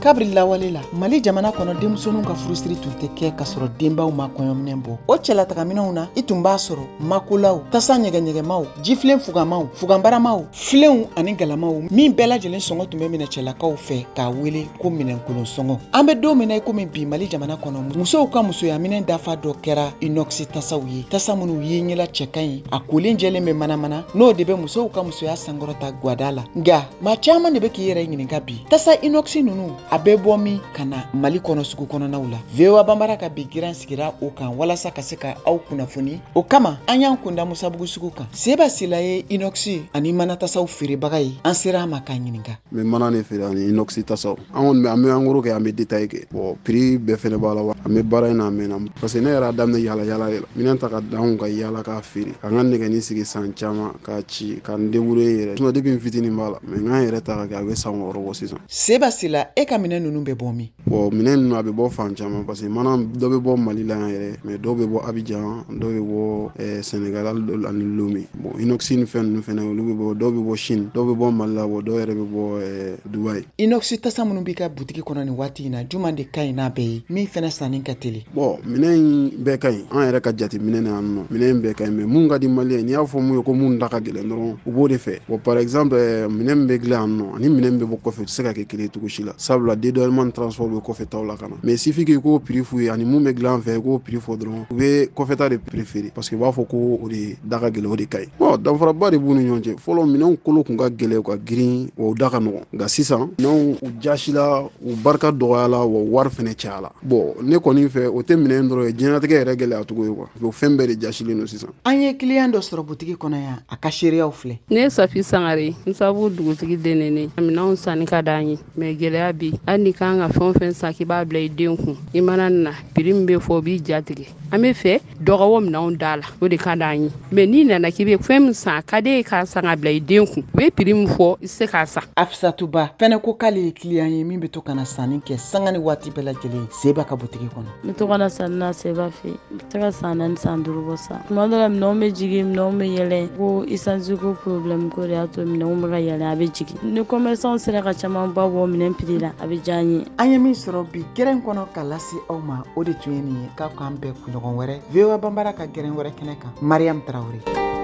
Kabiri lawale la, Mali jamana kɔnɔ, denmisɛnninw ka furusiri tun tɛ kɛ k'a sɔrɔ denbaw ma kɔɲɔminɛn bɔ. O cɛlatagaminɛnw na, i tun b'a sɔrɔ makolaw, tasa ɲɛgɛɲɛgɛmaw, jifilen fugamaw, fuganbaramaw, filenw ani galamaw, min bɛɛ lajɛlen sɔngɔ tun bɛ minɛ cɛlakaw fɛ k'a wele ko minɛnkolon sɔngɔ. An bɛ don min na i komi bi, Mali jamana kɔnɔ, musow ka musoyaminɛn dafa dɔ kɛra inox tasaw ye, tasa minnu ye ɲɛla cɛ ka ɲi, a kolen jɛlen bɛ manamana, n'o de bɛ musow ka musoya sankɔrɔta gwada la. Nka maa caman de bɛ k'i yɛrɛ ɲininka bi, tasa inox ninnu, a bɛ bɔ min ka na Mali kɔnɔ sugu kɔnɔnaw la? VOA Banbara ka bi giran sigira o kan walasa ka se ka aw kunnafoni. O kama, an y'an kunda Musabugu sugu kan. Seba Sila ye inox ani mana tasaw feerebaga ye. An sera a ma k'a ɲininka. N bɛ mana de feere ani inox tasaw. An kɔni bɛ, an bɛ en gros kɛ, an bɛ détail kɛ. Bon, prix bɛɛ fɛnɛ b'a la wa. An bɛ baara in na, a mɛnna, parce que ne yɛrɛ y'a daminɛ yala yala de la, minɛn ta ka da n kun ka yala k'a feere, ka n ka nɛgɛni sigi san caman k'a ci, ka n débrouiller n yɛrɛ. Sinon depuis n fitinin b'a la, mais n k'an yɛrɛ ta ka kɛ, a bɛ san 6 bɔ sisan. Seba Sila, e ka minɛn ninnu bɛ bɔ min? Bon, minɛn ninnu, a bɛ bɔ fan caman, parce que mana dɔ bɛ bɔ Mali la yan yɛrɛ, mais dɔw bɛ bɔ Abidjan, dɔw bɛ bɔ Sénégal ani Lomé. Bon, inox ni fɛn ninnu fɛnɛ, olu bɛ bɔ, dɔw bɛ bɔ Chine, dɔw bɛ bɔ Mali la, bon, dɔw yɛrɛ bɛ bɔ Dubaï. Inox tasa minnu b'i ka butigi kɔnɔ nin waati in na, juman de ka ɲi n'a bɛɛ ye, min fɛnɛ sanni ka teli? Bon, minɛn in bɛɛ ka ɲi. An yɛrɛ ka jateminɛ na yan nɔ, minɛn in bɛɛ ka ɲi, mais mun ka di malien, n'i y'a fɔ mun ye ko mun da ka gɛlɛn dɔrɔn, u b'o de fɛ. Bon, par exemple, minɛn min bɛ dilan yan nɔ ani minɛn min bɛ bɔ kɔfɛ, u tɛ se ka kɛ kelen cogo si la, sabula dédouanement, transport bɛ kɔfɛ taw la ka na. Mais suffit que i k'o prix f'u ye ani mun bɛ dilan an fɛ, i k'o prix fɔ dɔrɔn, u bɛ kɔfɛta de préférer, parce que u b'a fɔ ko o de da ka gɛlɛn, o de ka ɲi. Bon, danfaraba de b'u ni ɲɔgɔn cɛ. Fɔlɔ, minɛnw kolo kun ka gɛlɛn, u ka girin wa, u da ka nɔgɔn. Nka sisan, minɛnw, u jasila, u barika dɔgɔyala wa, wari fɛnɛ cayala. Bon, ne kɔni fɛ, o tɛ minɛn dɔrɔn ye, diɲɛlatigɛ yɛrɛ gɛlɛya cogo ye quoi. O fɛn bɛɛ de jasilen don sisan. An ye client dɔ sɔrɔ butigi kɔnɔ yan, a ka seereyaw filɛ. Ne ye Safi Sangare, Musabugu dugutigi den. Ne minɛnw sanni ka d'an ye, mais gɛlɛya bi. Hali ni kan ka fɛn o fɛn san k'i b'a bila i den kun, i mana na, prix min bɛ fɔ, o b'i ja tigɛ. An bɛ fɛ dɔ ka bɔ minɛnw da la, o de ka d'an ye. Mais n'i nana k'i bɛ fɛn min san, a ka d'e ye k'a san ka bila i den kun, u bɛ prix min fɔ, i tɛ se k'a san. Afisatuba fɛnɛ ko k'ale ye client ye min bɛ to ka na sanni kɛ sanga ni waati bɛɛ lajɛlen Seba ka butigi kɔnɔ. N bɛ to ka na sanni na Seba fɛ yen. N bɛ se ka san 4, san 5 bɔ sa. Tuma dɔ la, minɛnw bɛ jigin, minɛnw bɛ yɛlɛn. Ko essence ko problème ko de y'a to minɛnw bɛ ka yɛlɛn, a bɛ jigin. Ni commerçant sera ka camanba bɔ minɛn prix la, a bɛ diya n ye. An ye min sɔrɔ bi gɛrɛn kɔnɔ ka lase aw ma, o de tun ye nin ye. K'aw k'an bɛn kunɲɔgɔn wɛrɛ, VOA Banbara ka gɛrɛn wɛrɛ kɛnɛ kan. Mariam Tarawele.